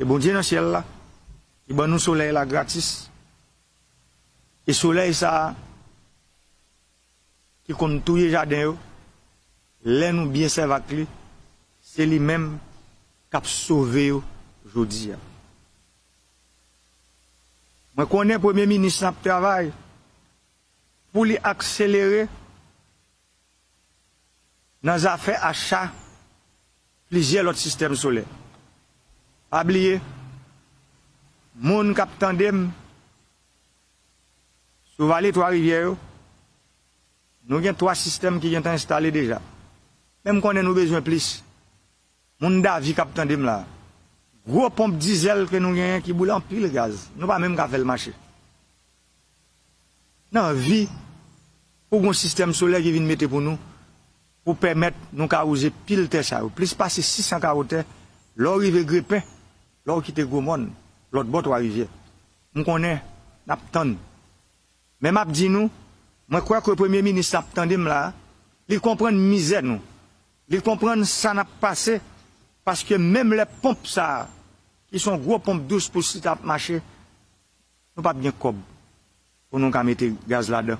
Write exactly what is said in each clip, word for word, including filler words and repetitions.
E Bondye nan syèl la, ki ban nou solèy la gratis, e solèy sa a ki konn touye jaden yo, lè nou byen sèvi ak li, se li menm k ap sove yo jodi a. Mwen konnen Premye Minis la ap travay pou li akselere nan zafè acha plizyè lòt sistèm solè. Pa bliye, moun k ap tande m sou Vale Twa Rivyè yo, nou gen twa sistèm ki gentan enstale deja. Men m konnen nou bezwen plis. Moun Davi k ap tande m la, gwo ponp dizèl ke nou genyen ki boule anpil gaz, nou pa menm ka fè l mache. Nan vi, pou gon sistèm solè ki vin mete pou nou, pou pèmèt nou ka wouze pil tè sa yo. Plis pase sisan kawo tè, lè w rive Grepen, lè w kite Gwomòn, lòt bò Twa Rivyè. M konnen n ap tann. Men m ap di nou, mwen kwè ke Premye Minis la ap tande m la, li konprann mizè nou. Li konprann sa n ap pase, paske menm lè ponp sa a, ki se yon gwo ponp douz pous li t ap mache, nou p ap gen kòb pou nou ka mete gaz ladan.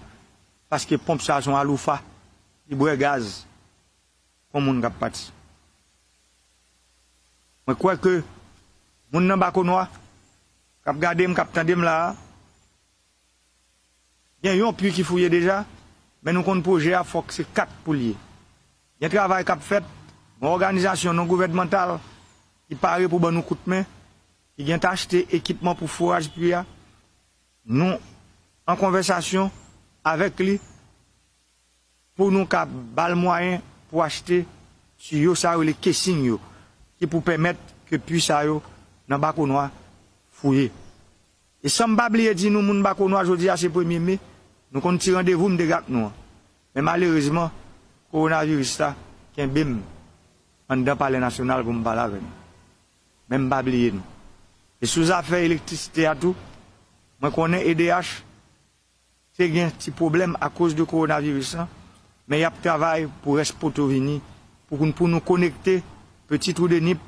Paske ponp sa a se yon aloufa, li bwè gaz kon moun k ap pati. Mwen kwè ke moun nan Bakonwa, k ap gade m, k ap tande m la a, gen yon pwi ki fouye deja, men nou konn pwojè a fòk se kat pou l ye. Gen travay k ap fèt, gen òganizasyon non gouvènmantal ki pare pou ban nou kout men, ki gentan achte ekipman pou foraj pwi a. Nou an konvèsasyon avèk li pou nou ka ba l mwayen pou achte tiyo sa yo rele casing yo, ki pou pèmèt ke pwi sa yo nan Bakonwa fouye. E san m pa bliye di nou, moun Bakonwa, jodi a se premye me, nou konn ti randevou m te gen ak nou an. Men malerezman, kowonaviris la kenbe m anndan Palè Nasyonal pou m pale avè nou. Men m pa bliye nou. E sou zafè elektrisite a tou, mwen konnen E D H te gen ti pwoblèm akoz de kowonaviris lan, men y ap travay pou rès poto vini, pou, pou nou konekte Petit Trou de Nip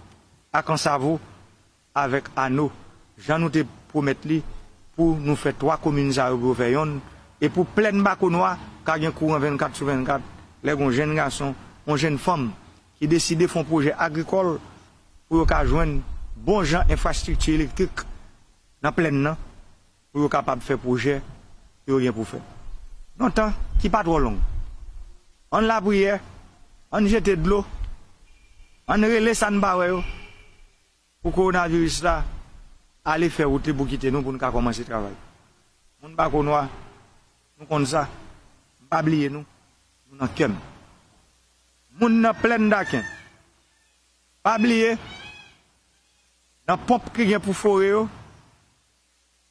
ak Ansavo avèk Ano, jan nou te pwomèt li, pou nou fè twa komin sa yo pou yo fè yonn, e pou Plèn Bakonwa ka gen kouran vennkat sou vennkat, lè gen yon jèn gason, yon jèn fanm ki deside fè yon pwojè agrikòl pou yo ka jwenn bon jan enfrastrikti elektrik nan plèn nan, pou yo kapab fè pwojè ke yo gen pou fè. Nan tan ki pa twò long. Ann lapriyè, ann jete dlo, ann rele sa n pa wè yo, pou kowonaviris la ale fè wout li pou kite nou, pou n ka kòmanse travay. Moun Bakonwa, nou konn sa, m pa bliye nou, nou nan kè m. Moun nan Plèn Daken, pa bliye, nan ponp ki gen pou fore yo,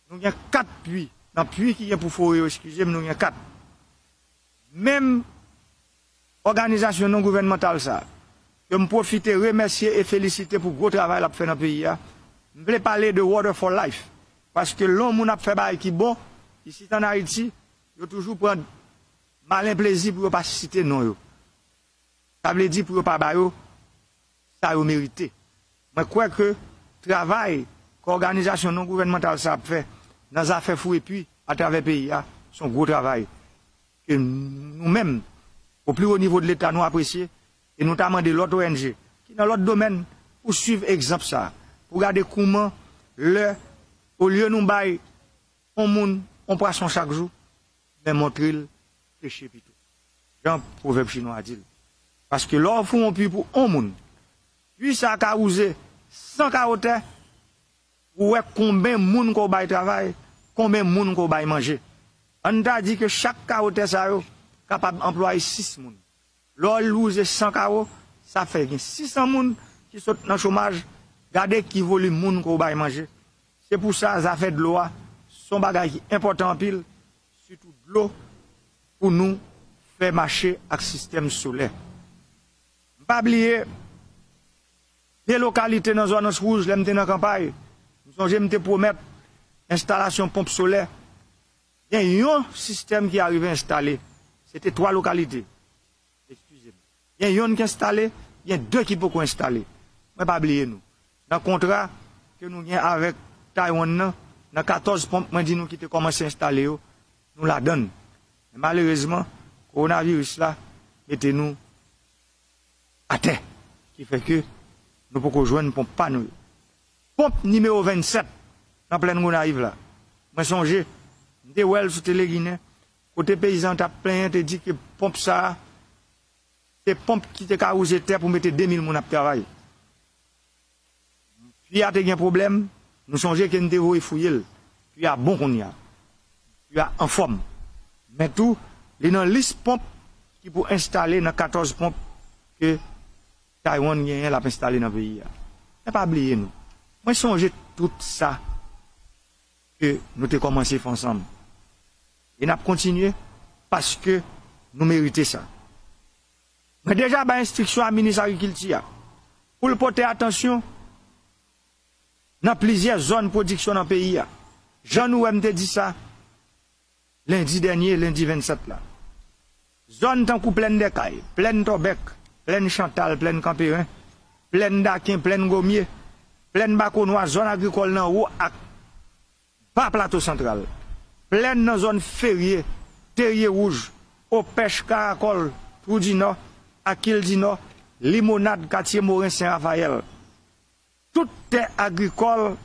nou gen kat pwi. Nan pwi ki gen pou fore yo, eskize m, nou gen kat. Menm òganizasyon non gouvènmantal sa a, ke m pwofite remèsye e felisite pou gwo travay l ap fè nan peyi a, m vle pale de Water for Life. Paske lè yon moun ap fè bagay ki bon, isit ann Ayiti, yo toujou pran malen plezi pou yo pa site non yo. Sa vle di pou yo pa ba yo sa yo merite. Mwen kwè ke travay ke òganizasyon non gouvènmantal sa ap fè nan zafè foure pwi atravè peyi a, se yon gwo travay ke nou menm, o pli wo nivo de Leta, nou apresye, e nou ta mande lòt O N G ki nan lòt domèn pou swiv egzanp sa, pou gade kouman lè, olye nou bay yon moun yon pwason chak jou, men montre l peche pito. Jan pwovèb chinwa a di l. Paske lè w foure yon pwi pou yon moun, pwi sa a ka wouze san kawo tè, pou w wè konben moun ke w bay travay, konben moun ke w bay manje. Ann ta di ke chak kawo tè sa yo kapab anplwaye sis moun. Lè w wouze san kawo, sa fè gen sisan moun ki sot nan chomaj. Gade ki volim moun ke w bay manje. Se pou sa, zafè dlo a, se yon bagay ki enpòtan anpil, sitou dlo pou nou fè mache ak sistèm solè. M pa bliye de lokalite nan zòn Anse Rouge, lè m te nan kanpay, m sonje m te pwomèt enstalasyon ponp solè. Gen yon sistèm ki arive enstale, se te twa lokalite. Eskize m. Gen yonn ki enstale, gen de ki poko enstale. Mwen pa bliye nou. Nan kontra ke nou gen avèk Taiwan nan, nan katòz ponp mwen di nou ki te kòmanse enstale yo, nou ladann. Men malerezman, kowonaviris la mete nou atè, ki fè ke nou poko jwenn ponp pa nou yo. Ponp nimewo vennsèt nan plèn Gonayiv la. Mwen sonje, m te wè l sou Tele Ginen, kote peyizan t ap plenyen, te di ke ponp sa a, se ponp ki te ka wouze tè pou mete de mil moun ap travay. Pwi a te gen pwoblèm, nou sonje ke n te voye fouye l. Pwi a bon kounye a. Pwi a anfòm. Men tou, li nan lis ponp ki pou enstale nan katòz ponp ke Taiwan genyen l ap enstale nan peyi a. Men pa bliye nou. Mwen sonje tout sa ke nou te kòmanse fè ansanm. E n ap kontinye paske nou merite sa. Mwen deja bay enstriksyon a minis agrikilti a pou l pote atansyon nan plizyè zòn pwodiksyon nan peyi a. Jan nou wè m te di sa lendi dènye, lendi vennsèt la. Zòn tankou Plèn Dèkay, Plèn Tòbèk, Plèn Chantal, Plèn Kanperen, Plèn Daken, Plèn Gomye, Plèn Bakonwa, zòn agrikòl nan wo ak ba Plato Santral, plèn nan zòn Ferye, Terye Wouj, Opèch, Karakòl, Twou di Nò, Akil di Nò, Limonad, Katye Moren, Sen Rafayèl. Tout tè agrikòl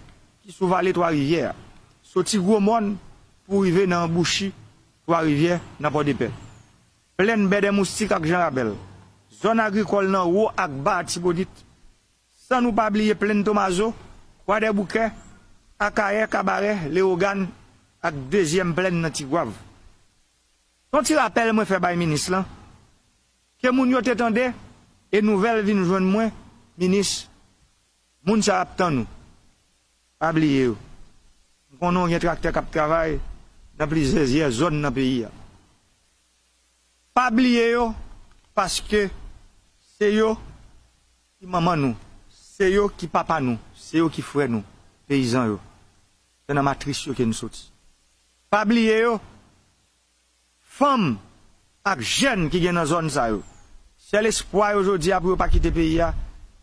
ki sou vale Twa Rivyè a, soti Gwo Mòn pou rive nan anbouchi Twa Rivyè nan Pòdepè. Plèn Bèdè Moustik ak Jan Rabèl, zòn agrikòl nan wo ak ba Atibonit, san nou pa bliye Plèn Tomazo, Kwadèboukè, Akayè, Kabarè, Lewogàn ak dezyèm plèn nan Tigwav. Se yon ti rapèl mwen fè bay minis lan, ke moun yo te tande, e nouvèl vin jwenn mwen, minis, moun sa ap tann ou. Pa bliye yo. M konnen w gen traktè k ap travay nan plizyè zòn nan peyi a. Pa bliye yo, paske se yo ki manman nou, se yo ki papa nou, se yo ki frè nou, peyizan yo. Se nan matris yo ke nou soti. Pa bliye yo, fanm ak jèn ki gen nan zòn sa yo. Sèl espwa yo jodi a pou yo pa kite peyi a,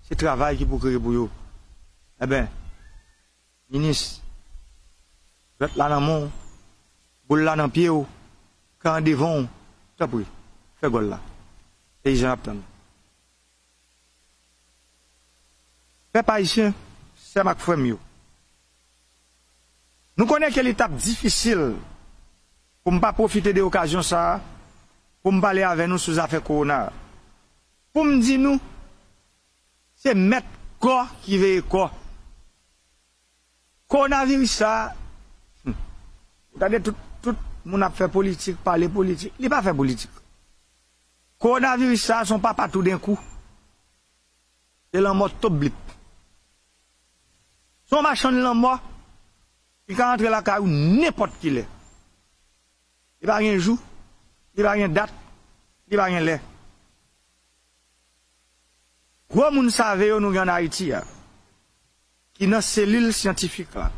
se travay ki pou kreye pou yo. Enben, minis, jwèt la nan men w, boul la nan pye w, kan an devan w, tanpri, fè gòl la. Peyizan ap tann. Pèp ayisyen, sè m ak frè m yo, nou konnen ke li t ap difisil pou m pa pwofite de okazyon sa a pou m pale avè nou sou zafè kowona a. Pou m di nou, se mèt kò ki veye kò. Kowonaviris sa a, hmm, ou tande tout, tout moun ap fè politik, pale politik, li pa fè politik. Kowonaviris sa a se yon papa toudenkou. Se lanmò toblip. Se yon machann lanmò ki ka rantre lakay ou nenpòt kilè. Li pa gen jou, li pa gen dat, li pa gen lè. Gwo moun save yo nou gen ann Ayiti a, ki nan selil syantifik la,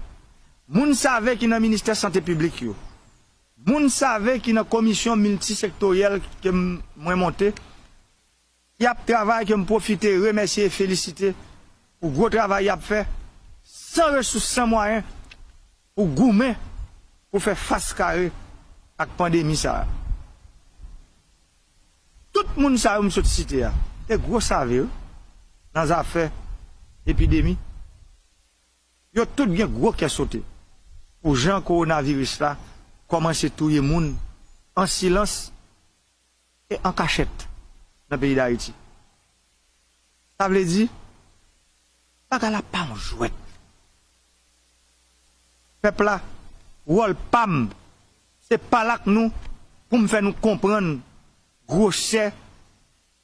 moun save ki nan ministè sante piblik yo, moun save ki nan komisyon miltisektoryèl ke m, mwen monte, ki ap travay, ke m pwofite remèsye e felisite pou gwo travay y ap fè, san resous, san mwayen, pou goumen, pou fè fas kare ak pandemi sa a. Tout moun sa yo m sot site a, se gwo save wi, nan zafè epidemi. Yo tout gen gwo kè sote pou jan kowonaviris la kòmanse touye moun an silans e an kachèt nan peyi Dayiti. Sa vle di, bagay la pa yon jwèt. Pèp la, wòl pa m, se pale ak nou pou m fè nou konprann gwosè,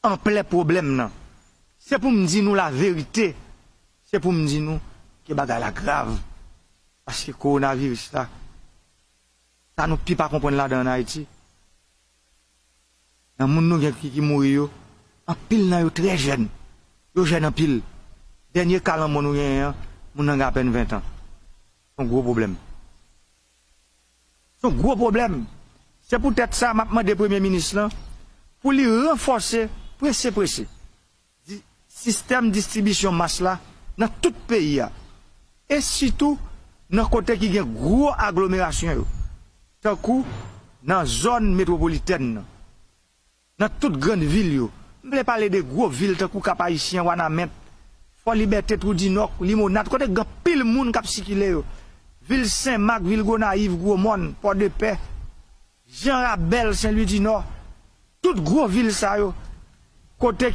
anplè pwoblèm nan. Se pou m di nou laverite, se pou m di nou ke bagay la grav. Paske kowonaviris la, sa nou pi pa konprann ladan ann Ayiti, nan moun nou gen ki, ki mouri yo, anpil nan yo trè jèn. Yo jèn anpil. Dènye ka lanmò nou genyen an, moun nan gen apèn ven tan. Se yon gwo pwoblèm. Se yon gwo pwoblèm. Se poutèt sa, m ap mande premye minis lan pou li ranfòse, prese, prese, di-, sistèm distribisyon mas la nan tout peyi a. E sitou nan kote ki gen gwo aglomerasyon yo, tankou nan zòn metwopolitèn nan, nan tout grann vil yo. M vle pale de gwo vil tankou Kap Ayisyen, Wanament, Fò Libète, Twou di Nò, Limonad, kote gen anpil moun k ap sikile yo. Vil Senmak, vil Gonayiv, Gwomòn, Pòdepè, Jan Rabèl, Sen Lwi di Nò, tout gwo vil sa yo, kote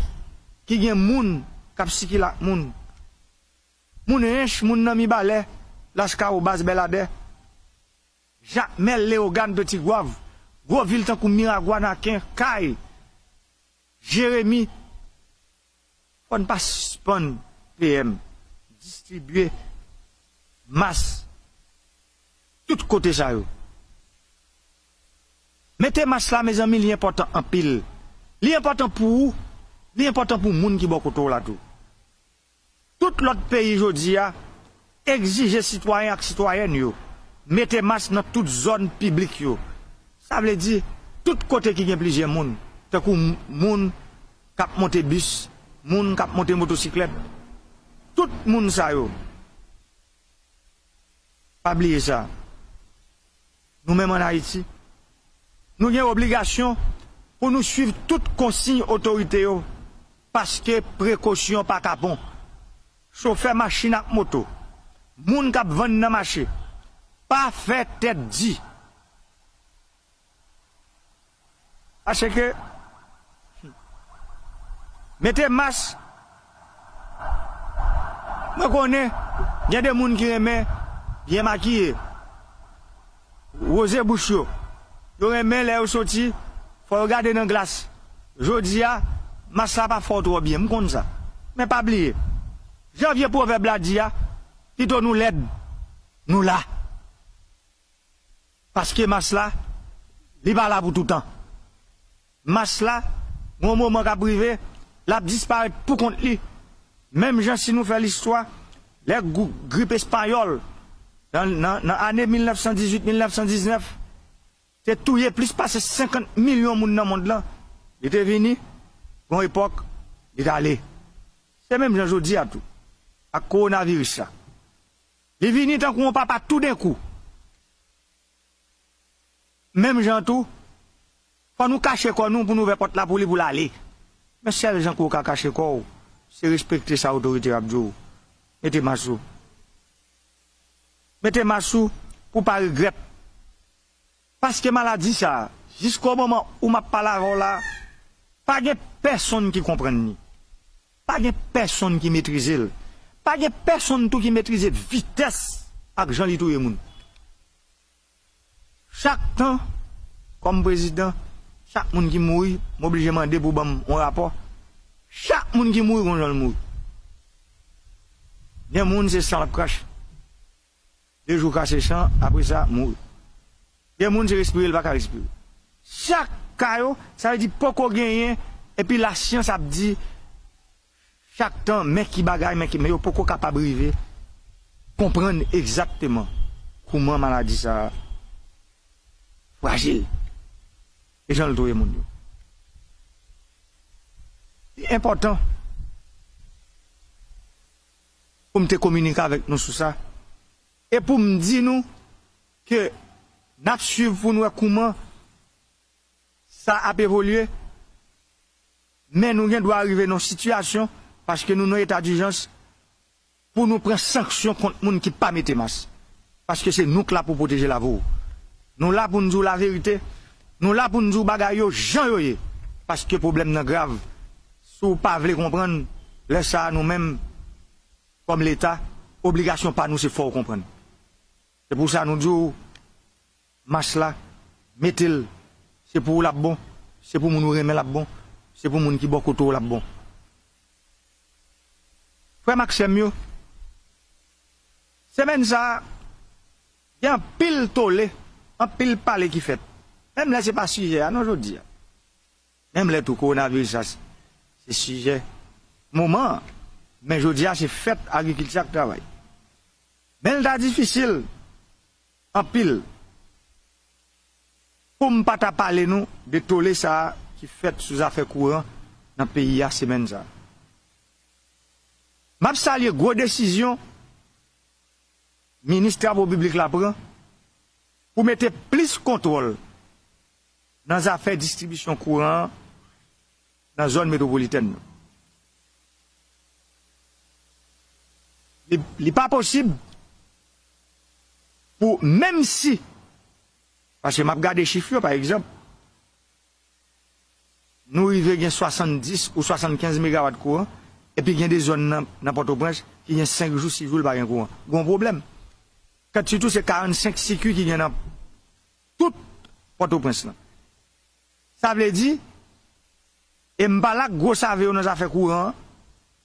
ki gen moun k ap sikile ak moun. Moun Ench, moun nan Mibalè, Laskawobaz, Bèladè, Jakmèl, Leyogàn, Petigwav, gwo vil tankou Miragwàn, Aken, Kay, Jeremi, fò n pa sispann, P M, distribye mas tout kote sa yo. Mete mas la, mezanmi, li enpòtan anpil. Li enpòtan pou ou, li enpòtan pou moun ki bò kote w la tou. Tout lòt peyi jodi a egzije sitwayen ak sitwayèn yo mete mas nan tout zòn piblik yo. Sa vle di, tout kote ki gen plizyè moun, tankou m-, moun k ap monte bis, moun k ap monte motosiklèt, tout moun sa yo, pa bliye sa. Nou menm ann Ayiti, nou gen obligasyon pou nou swiv tout konsiy otorite yo, paske prekosyon pa kapon. Chofè machin ak moto, moun k ap vann nan mache, pa fè tèt di. Paske, mete mas, mwen konnen gen de moun ki renmen byen makiye, woze bouch yo. Yo renmen lè yo soti, fò yo gade nan glas. Jodi a, mas la pa fè w twò byen, m konn sa. Men pa bliye, jan vye pwovèb la di a, pito nou lèd, nou la. Paske mas la, li pa la pou toutan. Mas la, gon moman k ap rive, l ap disparèt pou kont li. Menm jan si nou fè listwa, lè grou-, grip espayòl, nan, nan, nan ane mil nèf san dizuit, mil nèf san diznèf, te touye plis pase senkant milyon moun nan mond lan, li te vini, gon epòk, li t ale. Se menm jan jodi a tou, ak kowonaviris la. Li vini tankou yon papa toudenkou. Menm jan tou, fò nou kache kò nou pou n ouvè pòt la pou li, pou l ale. Men sèl jan ke w ka kache kò w, se respekte sa otorite yo ap di w. Mete mas ou. Mete mas ou pou w pa regrèt. Paske maladi sa a, jiska moman ou m ap pale avè w la, pa gen pèsonn ki konprann li. Pa gen pèsonn ki metrize l. Pa gen pèsonn tou ki metrize vitès ak jan li touye moun. Chak tan, kòm prezidan, chak moun ki mouri, m oblije mande pou ban m yon rapò. Chak moun ki mouri, gon jan l mouri. Gen moun, se san l ap krache. De jou krache san, apre sa, mouri. Gen moun, se respire, l pa ka respire. Chak ka yo, sa vle di poko genyen, epi lasyans ap di, chak tan, men ki bagay, men ki, men yo poko kapab rive konprann egzakteman kouman maladi sa a frajil e jan l touye moun yo. Li enpòtan pou m te kominike avèk nou sou sa, e pou m di nou ke n ap swiv pou n wè kouman sa ap evolye, men nou gen dwa rive nan yon sitiyasyon, paske nou nan eta dijans, pou nou pran sanksyon kont moun ki pa mete mas. Paske se nou k la pou pwoteje lavi w. Nou la pou n di w laverite, nou la pou n di w bagay yo jan yo ye, paske pwoblèm nan grav. Si w pa vle konprann, lè sa a nou menm, kòm Leta, obligasyon pa nou se fè w konprann. Se pou sa nou di w, mas la, mete l. Se pou ou l ap bon, se pou moun ou renmen l ap bon, se pou moun ki bò kote w l ap bon. Frè m ak sè m yo, semèn sa a, gen anpil tole, anpil pale ki fèt. Menm lè se pa sijè a non jodi a. Menm lè tou kowonaviris la se, se sijè moman an, men jodi a se fèt agrikilti ak travay. Men l ta difisil anpil pou m pa ta pale nou de tole sa a ki fèt sou zafè kouran nan peyi a semèn sa a. M ap salye gwo desizyon minis Travo Piblik la pran pou mete plis kontwòl nan zafè distribisyon kouran an nan zòn metwopolitèn nan. Li, li pa posib pou, menm si, paske m ap gade chif yo, pa egzanp, nou rive gen swasanndis ou swasannkenz megawat kouran, epi gen de zòn nan, nan Pòtoprens ki gen senk jou, sis jou, li pa gen kouran. Gon pwoblèm. Kantite tou se karannsenk sikui ki gen nan tout Pòtoprens lan. Sa vle di, e m pale ak gwo save yo nan zafè kouran an,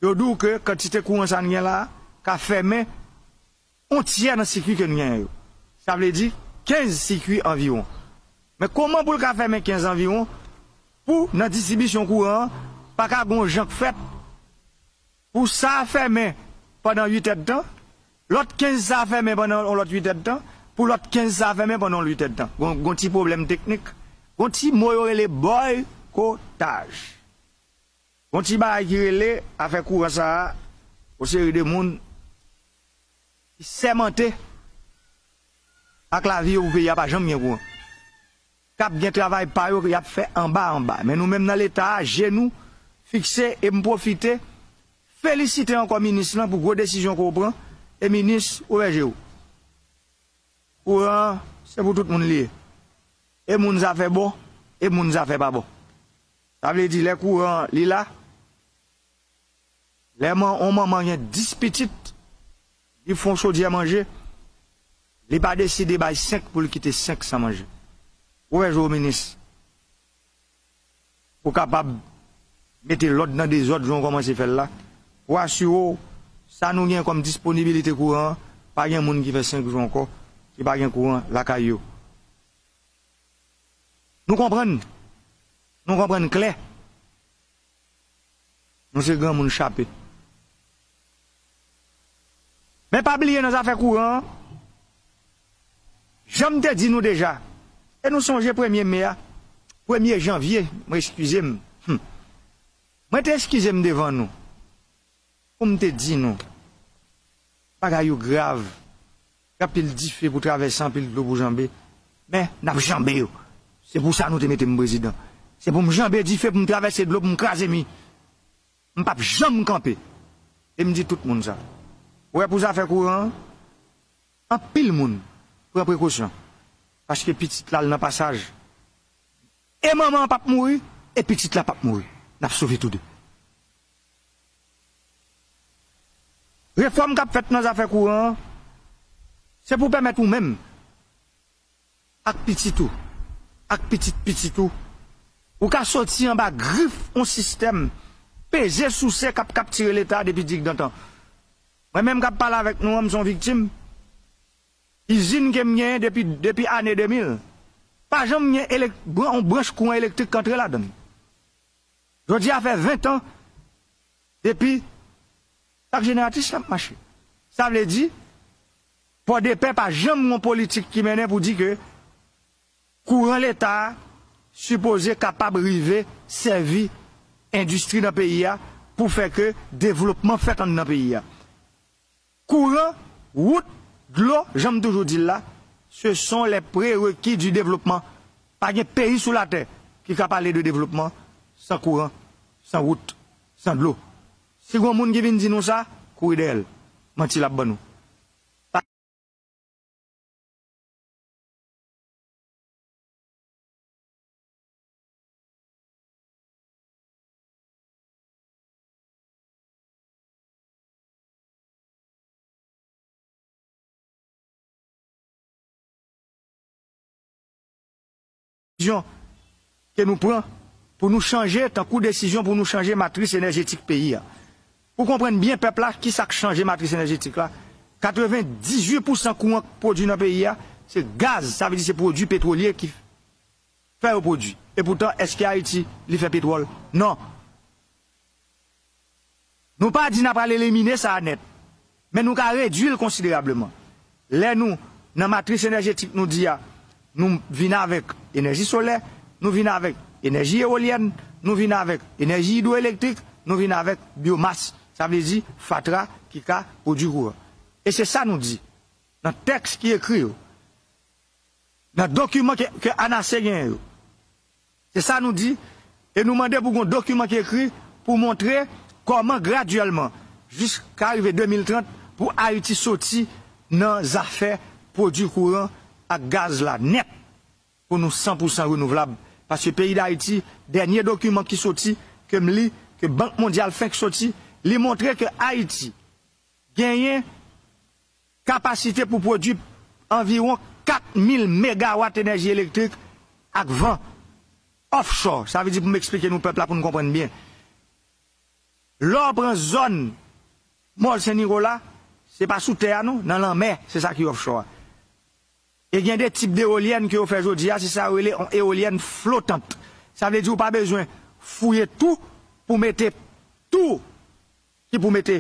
yo di w ke kantite kouran sa n gen la a ka fèmen yon tyè nan sikui ke n genyen yo. Sa vle di kenz sikui anviwon. Men kòman pou l ka fèmen kenz anviwon pou nan distribisyon kouran an pa ka gen yon jan k fèt pou sa a fèmen pandan uit èdtan, lòt kenz sa a fèmen pandan yon lòt uit èdtan, pou lòt kenz sa a fèmen pandan yon uit èdtan. Gon, gon ti pwoblèm teknik. Gon ti mo yo rele bòykotaj. Gon ti bagay ki rele afè kouran sa a, yon seri de moun ki sèmante ak lavi yo pou peyi a pa janm gen kouran. K ap gen travay pa yo y ap fè anba anba. Men nou menm nan Leta a, je nou fikse e m pwofite felisite ankò minis lan pou gwo desizyon ke w pran. E minis, ouvè je w. Kouran an, se pou tout moun li ye. E moun zafè bon, e moun zafè pa bon. Sa vle di lè kouran an li la, lè man, yon manman gen dis pitit, li fè yon chodyè manje, li pa deside bay senk pou l kite senk san manje. Ou wè je w minis, pou kapab mete lòd nan dezòd jan w kòmanse fè l la, pou asire w sa nou gen kòm disponibilite kouran an, pa gen moun ki fè senk jou ankò ki pa gen kouran lakay yo. Nou konprann. Nou konprann klè. Nou se granmoun chape. Men pa bliye nan zafè kouran an, jan m te di nou deja, e nou sonje premye me a, premye janvye, mwen eskize m. Hmm. Mwen te eskize m devan nou. Pou m te di nou, bagay yo grav. Gen anpil dife pou travèse, anpil dlo pou janbe. Men, n ap janbe yo. Se pou sa nou te mete m prezidan. Se pou m janbe dife, pou m travèse dlo, pou m kraze mi. M p ap janm kanpe. E m di tout moun sa. Ou wè pou zafè kouran an, anpil moun pran prekosyon. Paske pitit la al nan pasaj. E manman an p ap mouri, e pitit la p ap mouri. N ap sove tou de. Refòm k ap fèt nan zafè kouran an, se pou pèmèt ou menm, ak pitit ou, ak pitit pitit ou, ou ka soti anba grif yon sistèm peze souse k ap kaptire Leta depi digdantan. Mwen menm k ap pale avèk nou an, m se yon viktim. Izin ke m genyen depi, depi ane de mil, pa janm gen elek-, bran-, yon branch kouran elektrik k antre ladan l. Jodi a fè ven tan depi sak jeneratris la ap mache. Sa vle di, Pòdepè pa janm gen yon politik ki mennen pou di ke kouran Leta a sipoze kapab rive sèvi endistri nan peyi a pou fè ke devlopman fèt anndan peyi a. Kouran, wout, dlo, jan m toujou di l la, ce sont les prérequis du développement. Pa gen peyi sou latè ki ka pale de devlopman san kouran, san wout, san dlo. Si gon moun ki vin di nou sa, kouri dèyè l. Manti l ap ban nou. Desizyon ke nou pran pou nou chanje, tankou desizyon pou nou chanje matris enèjetik peyi a. Pou konprann byen pèp la, kisa k chanje matris enèjetik la, katrevendizuit pousan kouran k pwodui nan peyi a, se gaz, sa vle di se pwodui petwolye ki fè yo pwodui. Epoutan, èske Ayiti, li fè petwòl? Non. Nou pa di n ap al elimine sa a nèt, men nou ka redui l konsiderableman. Lè nou, nan matris enèjetik nou di a, nou vin avèk enèji solè, nou vin avèk enèji ewolyèn, nou vin avèk enèji idwoelektrik, nou vin avèk byomas, sa vle di fatra ki ka pwodui kouran. E se sa nou di. nan tèks ki ekri yo, nan dokiman ke, ke ANACE genyen yo. Se sa nou di, e nou mande pou gen yon dokiman ki ekri pou montre kòman gradyèlman, jiska rive de mil trant, pou Ayiti soti nan zafè pwodui kouran ak gaz la nèt, pou nou san pou san renouvlab. Paske peyi Dayiti, dènye dokiman ki soti, ke m li, ke Bank Mondyal fenk soti, li montre ke Ayiti genyen kapasite pou pwodui anviwon kat mil megawat enèji elektrik ak van offshore. Sa vle di, pou m eksplike nou pèp la, pou nou konprann byen. Lè w pran zòn Mòl Sen Nikola, se pa sou tè a non, nan lanmè, se sa ki offshore a. E gen de tip de eolyèn ke yo fè jodi a, se sa yo rele yon eolyèn flotant. Sa vle di ou pa bezwen fouye tou pou mete tou ki pou mete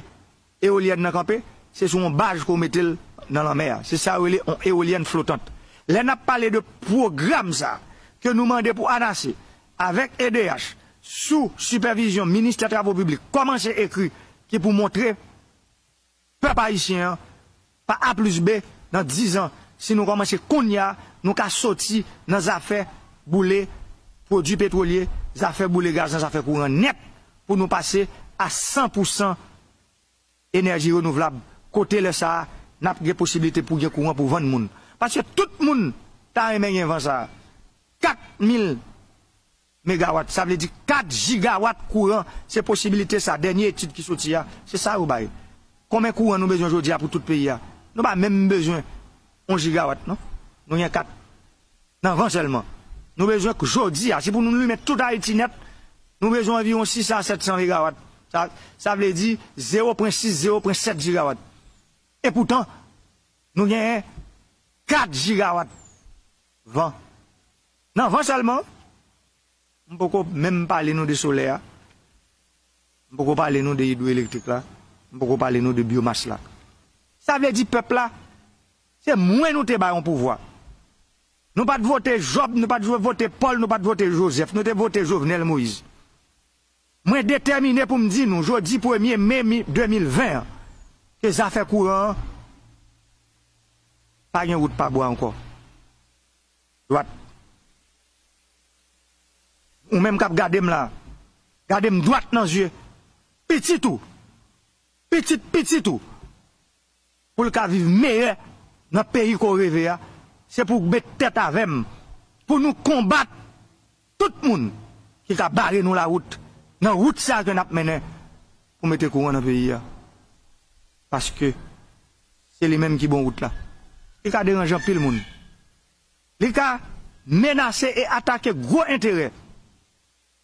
eolyèn nan kanpe, se sou yon baj ke w mete l nan lanmè a. Se sa yo rele yon eolyèn flotant. Lè n ap pale de pwogram sa ke nou mande pou ANACE avèk E D H sou sipèvizyon Ministè Travo Piblik kòmanse ekri ki pou montre pèp ayisyen an pa A plis B nan diz an, si nou kòmanse kounye a, nou ka soti nan zafè boule pwodui petwolye, zafè boule gaz nan zafè kouran nèt pou nou pase a san pou san enèji renouvlab. Kote lè sa a, n ap gen posiblite pou gen kouran pou vann moun. Paske tout moun ta renmen gen van sa a. Kat mil megawat, sa vle di kat jigawat kouran, se posibilite sa, dènye etid ki soti a, se sa yo bay. Konbyen kouran nou bezwen jodi a pou tout peyi a? Nou pa menm bezwen yon jigawat, non. Nou gen kat. Nan van sèlman. Nou bezwen k jodi a, si pou nou limen tout Ayiti nèt, nou bezwen anviwon sis a sèt san megawat. Sa, sa vle di zewo pwen sis, zewo pwen sèt jigawat. E poutan, nou genyen kat jigawat van. Nan van sèlman, m poko menm pale nou de solè a. M poko pale nou de idwoelektrik la. M poko pale nou de byomas la. Sa vle di pèp la, se mwen nou te bay yon pouvwa. Nou pa t vote Jòb, nou pa t vote Pòl, nou pa t vote Jozèf. Nou te vote Jovenel Moïse. Mwen detèmine pou m di nou, jodi premye me mi-, de mil ven an, ke zafè kouran an pa gen wout pa bwa ankò. Dwat. Ou menm k ap gade m la, gade m dwat nan zye. Pitit ou, pitit pitit ou, pou l ka viv meyè nan peyi ke w reve a, se pou w met tèt avè m, pou nou konbat tout moun ki ka bare nou lawout nan wout sa a ke n ap mennen pou mete kouran nan peyi a. Paske se li menm ki bon wout la. Li ka deranje anpil moun. Li ka menase e atake gwo enterè.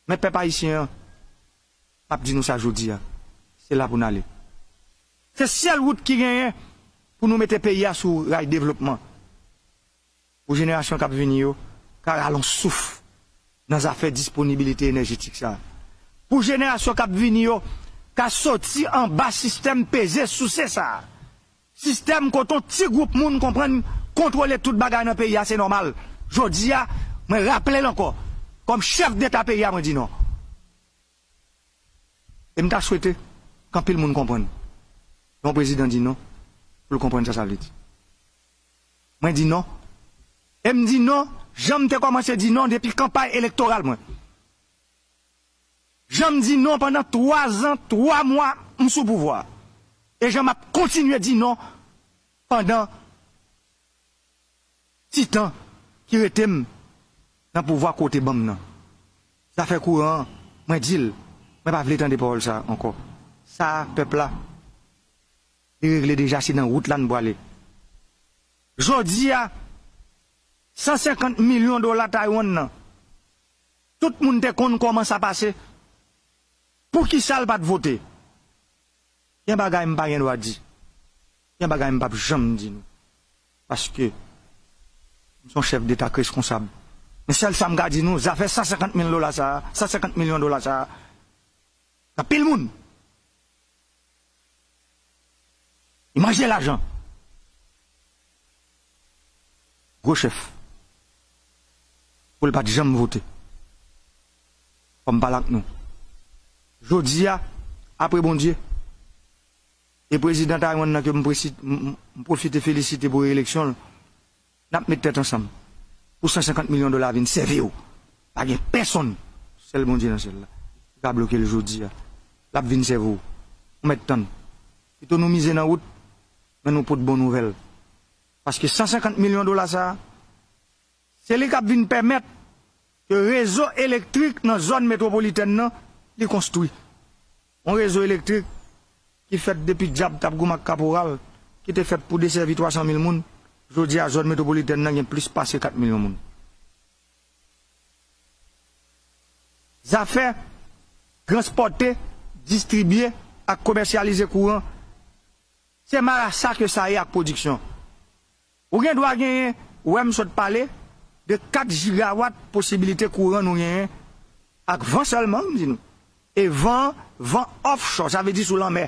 Men pèp ayisyen an, m ap di nou sa jodi a, se la pou n ale. Se sèl wout ki genyen pou nou mete peyi a sou ray devlopman. Pou jenerasyon k ap vini yo ka rale yon souf nan zafè disponibilite enèjetik sa a. Pou jenerasyon k ap vini yo ka soti anba sistèm peze souse sa a. Sistèm kote yon ti gwoup moun konprann kontwole tout bagay nan peyi a, se nòmal. Jodi a, mwen raple l ankò, kòm chèf deta peyi a, mwen di non. E m ta swete ke anpil moun konprann. Lè yon prezidan di non, pou l konprann sa sa vle di. Mwen di non. E m di non, jan m te kòmanse di non depi kanpay elektoral mwen. Jan m di non pandan twa zan, twa mwa, m sou pouvwa. E jan m ap kontinye di non pandan ti tan ki rete m nan pouvwa ke w te ban m nan. Zafè kouran an, mwen di l, mwen pa vle tande pawòl sa a ankò. Sa a, pèp la, li regle deja, se nan wout la n pwale. Jodi a, san senkant milyon dola Taiwan nan, tout moun te konn kòman sa pase. Poukisa l pa t vote? Gen bagay m pa gen dwa di. Gen bagay m p ap janm di nou. Paske m se yon chèf deta k reskonsab. Men sèl sa m ka di nou, zafè san senkant mil dola sa a, san senkant milyon dola sa a, gen anpil moun ki manje lajan gwo chèf pou l pa t janm vote. Fò m pale ak nou. Jodi a, apre Bondye, E prezidan Taiwan nan ke m presi- m- m- m pwofite felisite pou reeleksyon l, n ap met tèt ansanm pou san senkant milyon dola vin sèvi w. Pa gen pèsonn, sèl Bondye nan syèl la, ki ka bloke l jodi a. L ap vin sèvi w. Ou mèt tann. Pito nou mize nan wout, men nou pot bon nouvèl. Paske san senkant milyon dola sa a, se li k ap vin pèmèt ke rezo elektrik nan zòn metwopolitèn nan, li konstwi. Yon rezo elektrik ki fèt depi dyab t ap goumen ak kaporal, ki te fèt pou desèvi twa san mil moun, jodi a zòn metwopolitèn nan gen plis pase kat milyon moun. Zafè transpòte, distribye ak komèsyalize kouran, se marasa ke sa ye ak pwodiksyon. Ou gen dwa genyen, ou wè m sot pale de kat jigawat posibilite kouran nou genyen ak van sèlman, m di nou. E van, van offshore, sa vle di sou lanmè.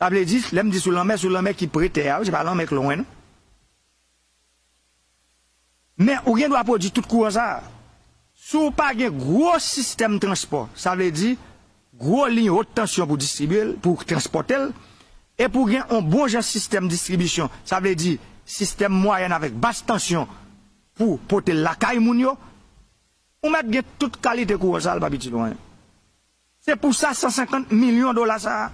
Sa vle di, lè m di sou lanmè, sou lanmè ki pre tè a, wi, se pa lanmè k lwen, non. Men ou gen dwa pwodui tout kouran sa a. Si w pa gen gwo sistèm transpò, sa vle di gwo liy wot tansyon pou distribye l, pou transpòte l, e pou gen yon bon jan sistèm distribisyon, sa vle di sistèm mwayèn avèk bas tansyon pou pote l lakay moun yo, ou mèt gen tout kalite kouran sa a, l p ap itil ou anyen. Se pou sa san senkant milyon dola sa a.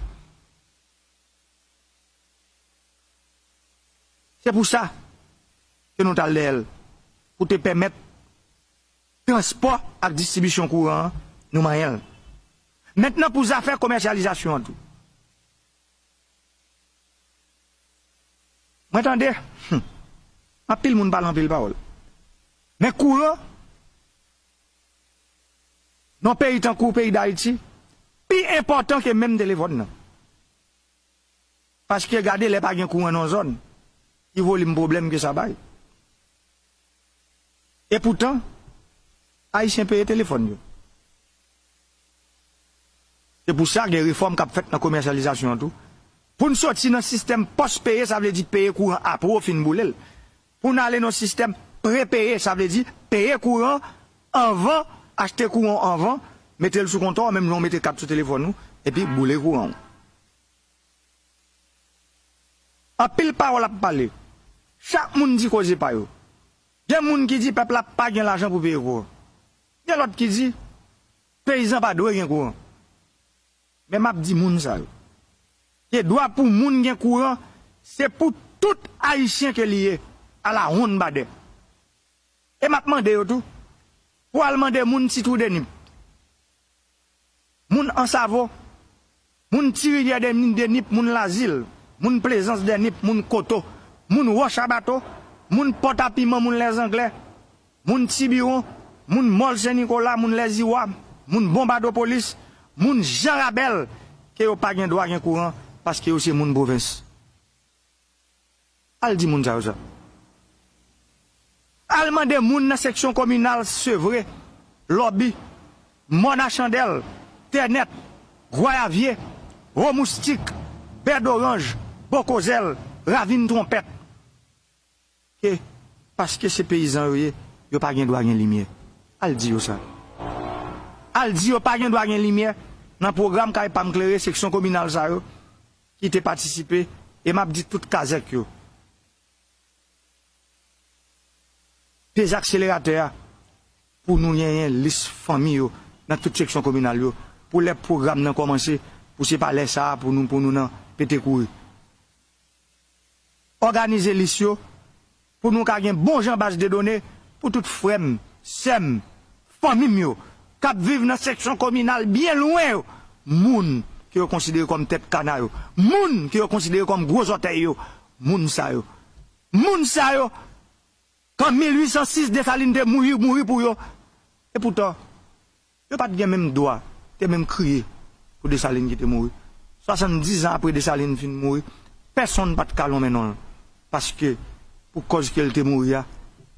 Se pou sa ke nou t al dèyè l, pou te pèmèt transpò ak distribisyon kouran an, nou manyen l. Mentnan pou zafè komèsyalizasyon an tou. Mwen tande, hmm, anpil moun pale anpil pawòl. Men kouran, nan peyi tankou peyi Dayiti, pi enpòtan ke menm telefòn nan. Paske gade lè pa gen kouran nan zòn, ki volim pwoblèm ke sa bay. E poutan, Ayisyen peye telefòn yo. Se pou sa gen refòm k ap fèt nan komèsyalizasyon an tou. Pou n soti nan sistèm pòs peye, sa vle di peye kouran apre w fin boule l. Pou n ale nan sistèm prepeye, sa vle di peye kouran anvan, achte kouran anvan, mete l sou kontwa w, menm jan w mete kat sou telefòn ou, epi boule kouran w. Anpil pawòl ap pale. Chak moun di koze pa yo. Gen moun ki di pèp la pa gen lajan pou peye kouran. Gen lòt ki di peyizan pa dwe gen kouran. Men m ap di moun sa yo, ke dwa pou moun gen kouran, se pou tout Ayisyen ke li ye, alawonnbadè. E m ap mande yo tou, pou al mande moun Ti Twou de Nip, moun Ansavo, moun Ti Rivyè de Nip, de Nip, moun Lazil, moun Plezans de Nip, moun Koto, moun Wòch a Bato, moun Pòtapiman, moun Lèzanglè, moun Tibiwon, moun Mòl Sen Nikola, moun Lèziwa, moun Bonbadopolis, moun Jan Rabèl, ke yo pa gen dwa gen kouran paske yo se moun pwovens. Al di moun sa yo sa. Al mande moun nan seksyon kominal Sevre, Lòbi, Mòn a Chandèl, Tènèt, Gwayavye, Wo Moustik, Bè Doranj, Bokozèl, Ravin Twonpèt, ke paske se peyizan yo ye, yo pa gen dwa gen limyè. Al di yo sa. Al di yo pa gen dwa gen limyè nan pwogram Kay Pa M Klere, seksyon kominal sa yo ki te patisipe, e m ap di tout kazèk yo, peze akseleratè a pou nou genyen lis fanmi yo nan tout seksyon kominal yo, pou lè pwogram nan kòmanse, pou se pa lè sa a pou nou, pou nou nan pete kouri. Òganize lis yo pou nou ka gen bon jan baz de done pou tout frè m, sè m, fanmi m yo k ap viv nan seksyon kominal byen lwen yo, moun ke yo konsidere kòm tèt kana yo, moun ke yo konsidere kòm gwo zòtèy yo, moun sa yo. Moun sa yo, kan mil uit san sis Desalin te mouri, mouri pou yo. E poutan, yo pa t gen menm dwa te menm kriye pou Desalin ki te mouri. Swasanndizan apre Desalin fin mouri, pèsonn pa t ka lonmen non l. Paske, pou kòz ke l te mouri a,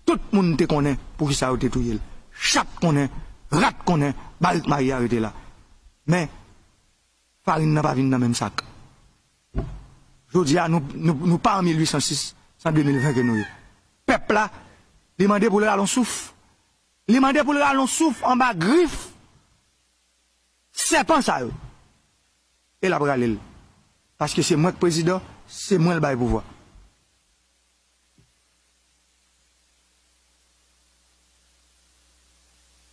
tout moun te konnen poukisa yo te touye l. Chat konnen, rat konnen, barik mayi a rete la. Men, farin nan pa vin nan menm sak. Jodi a, nou, nou, nou pa an mil uit san sis, se an de mil ven ke nou ye. Pèp la, li mande pou l rale yon souf. Li mande pou l rale yon souf anba grif sèpan sa yo. E l ap rale l. Paske se mwen k prezidan, se mwen l bay pouvwa.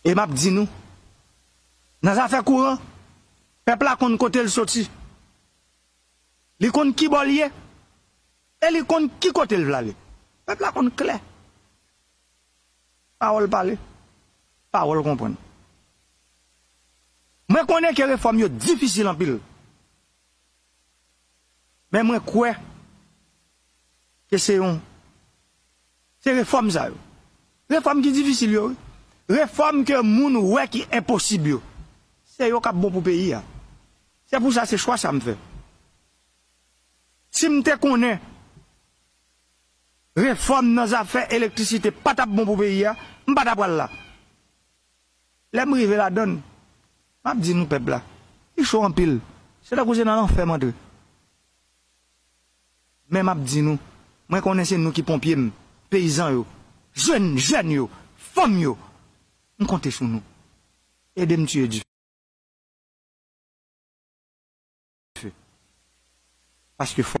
E m ap di nou, nan zafè kouran, pèp la konn kote l soti. Li konn ki bò l ye, e li konn ki kote l vle ale. Pèp la konn klè. Pawòl pale, pawòl konprann. Mwen konnen ke refòm yo difisil anpil. Men mwen kwè ke se yon, se refòm sa yo. Refòm ki difisil yo, wi. Refòm ke moun wè ki enposib yo. Se yo k ap bon pou peyi a. Se pou sa se chwa sa m fè. Si m te konnen refòm nan zafè elektrisite pa t ap bon pou peyi a, m pa t ap pral la. Lè m rive ladan l, m ap di nou pèp la, li cho anpil. Se tankou se nan lanfè m antre. Men m ap di nou, mwen konnen se nou ki ponpye m, peyizan yo, jèn, jèn yo, fanm yo. M konte sou nou. Ede m tiye dife. Paske fò,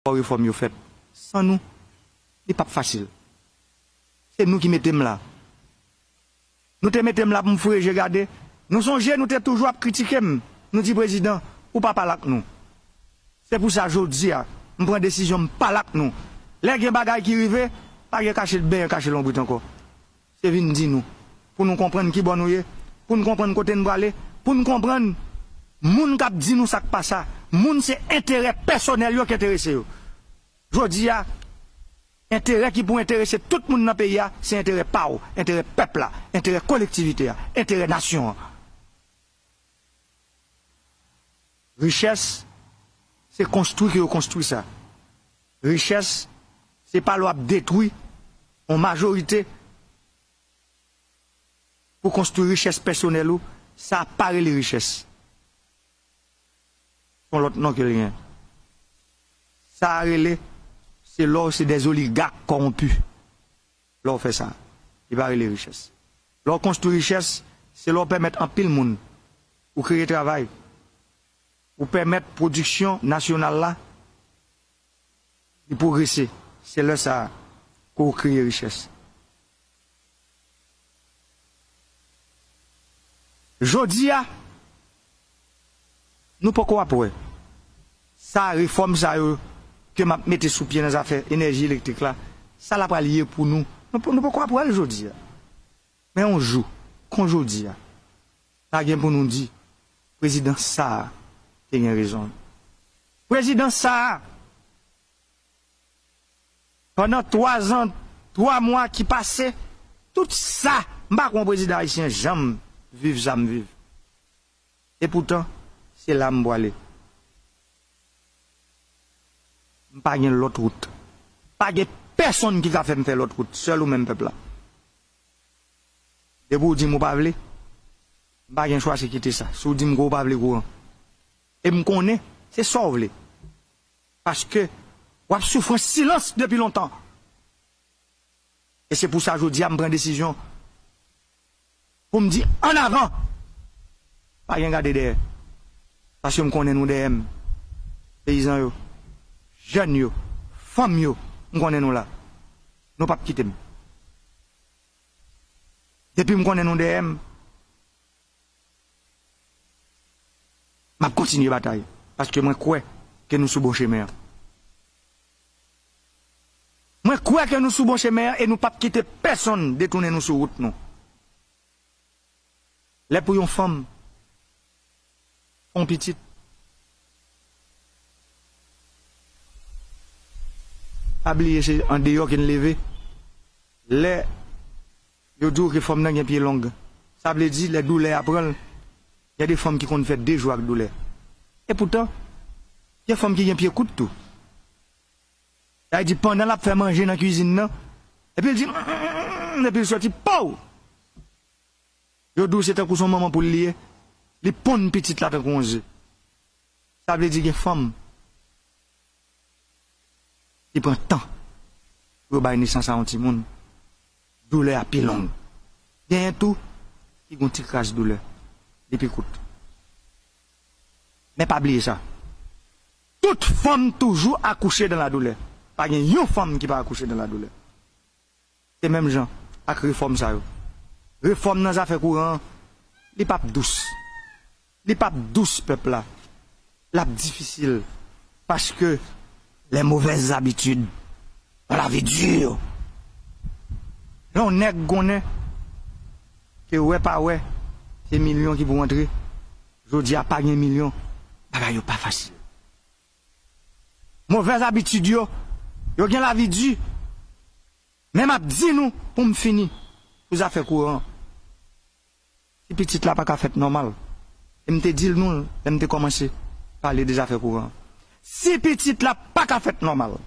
fò refòm yo fèt. San nou, li p ap fasil. Se nou ki mete m la. Nou te mete m la pou m foure je gade. Nou sonje, nou te toujou ap kritike m. Nou di, "Prezidan, ou pa pale ak nou." Se pou sa, jodi a, m pran desizyon, m pale ak nou. Lè gen bagay ki rive, pa gen kache benyen, kache lonbrit ankò. Se vin di nou, pou nou konprann ki bò nou ye, pou n konprann kote n prale, pou n konprann moun k ap di nou sa k pa sa. Moun se enterè pèsonèl yo k enterese yo. Jodi a, enterè ki pou enterese tout moun nan peyi a, se enterè pa w, enterè pèp la, enterè kolektivite a, enterè nasyon an. Richès, se konstwi ke yo konstwi sa. Richès, se pa lè w ap detwi yon majorite pou konstwi richès pèsonèl ou, sa pa rele richès. Se yon lòt non ke l gen. Sa a rele, se lè w se des oligarques corrompus. Lè w fè sa, li pa rele richès. Lè w konstwi richès, se lè w pèmèt anpil moun, ou kreye travay, ou pèmèt pwodiksyon nasyonal la, li pwogrese. Se lè sa a ke w kreye richès. Jodi a, nou poko ap wè sa, refòm sa yo ke m ap mete sou pye nan zafè enèji elektrik la, sa l ap pral ye pou nou. Nou, nou poko ap wè l jodi a. Men yon jou, kon jodi a, n a gen pou nou di, prezidan sa a te gen rezon. Prezidan sa a, pandan twa zan, twa mwa ki pase, tout sa, m pa kwè yon prezidan ayisyen janm viv sa m viv. E poutan, se la m prale. M pa gen lòt wout. Pa gen pèsonn ki ka fè m fè lòt wout, sèl ou menm pèp la. Depi w di m ou pa vle, m pa gen chwa, se kite sa. Si w di m ke w pa vle kouran. E m konnen, se sa w vle. Paske w ap soufri an silans depi lontan. E se pou sa jodi a m pran desizyon pou m di annavan. Pa gen gade dèyè. Paske m konnen nou dèyè m. Peyizan yo, jèn yo, fanm yo, m konnen nou la. Nou p ap kite m. Depi m konnen nou dèyè m, m ap kontinye batay, paske mwen kwè ke nou sou bon chemen an. Mwen kwè ke nou sou bon chemen an e nou p ap kite pèsonn detounen nou sou wout nou. Lè pou yon fanm fè yon pitit, pa bliye se andeyò ke n leve. Lè yo di w ke fanm nan gen pye long, sa vle di lè doulè a pran l, gen de fanm ki konn fè de jou ak doulè. E poutan, gen fanm ki gen pye kout tou. Sa vle di pandan l ap fè manje nan kwizin nan, epi l di, "Mm, mm, mm, mm," epi l soti, pow! Yo di w se tankou se yon manman poul li ye, li ponn pitit la tankou yon ze. Sa vle di gen fanm ki pran tan pou yo bay nesans a yon timoun, doulè a pi long. Genyen tou ki gon ti kras doulè, li pi kout. Men pa bliye sa. Tout fanm toujou akouche dan ladoulè. Pa gen yon fanm ki pa akouche dan ladoulè. Se menm jan ak refòm sa yo. Refòm nan zafè kouran an, li p ap dous. Li p ap dous pèp la. L ap difisil. Paske les mauvaises habitudes dans la vie dure. Lè yon nèg konnen ke wè pa wè, se milyon ki pou rantre. Jodi a pa gen milyon, bagay yo pa fasil. Movèz abitid yo, yo gen lavi di. Men m ap di nou pou m fini pou zafè kouran an. Si pitit la pa ka fèt nòmal, e m te di l nou l lè m te kòmanse pale de zafè kouran an. Si pitit la pa ka fèt nòmal,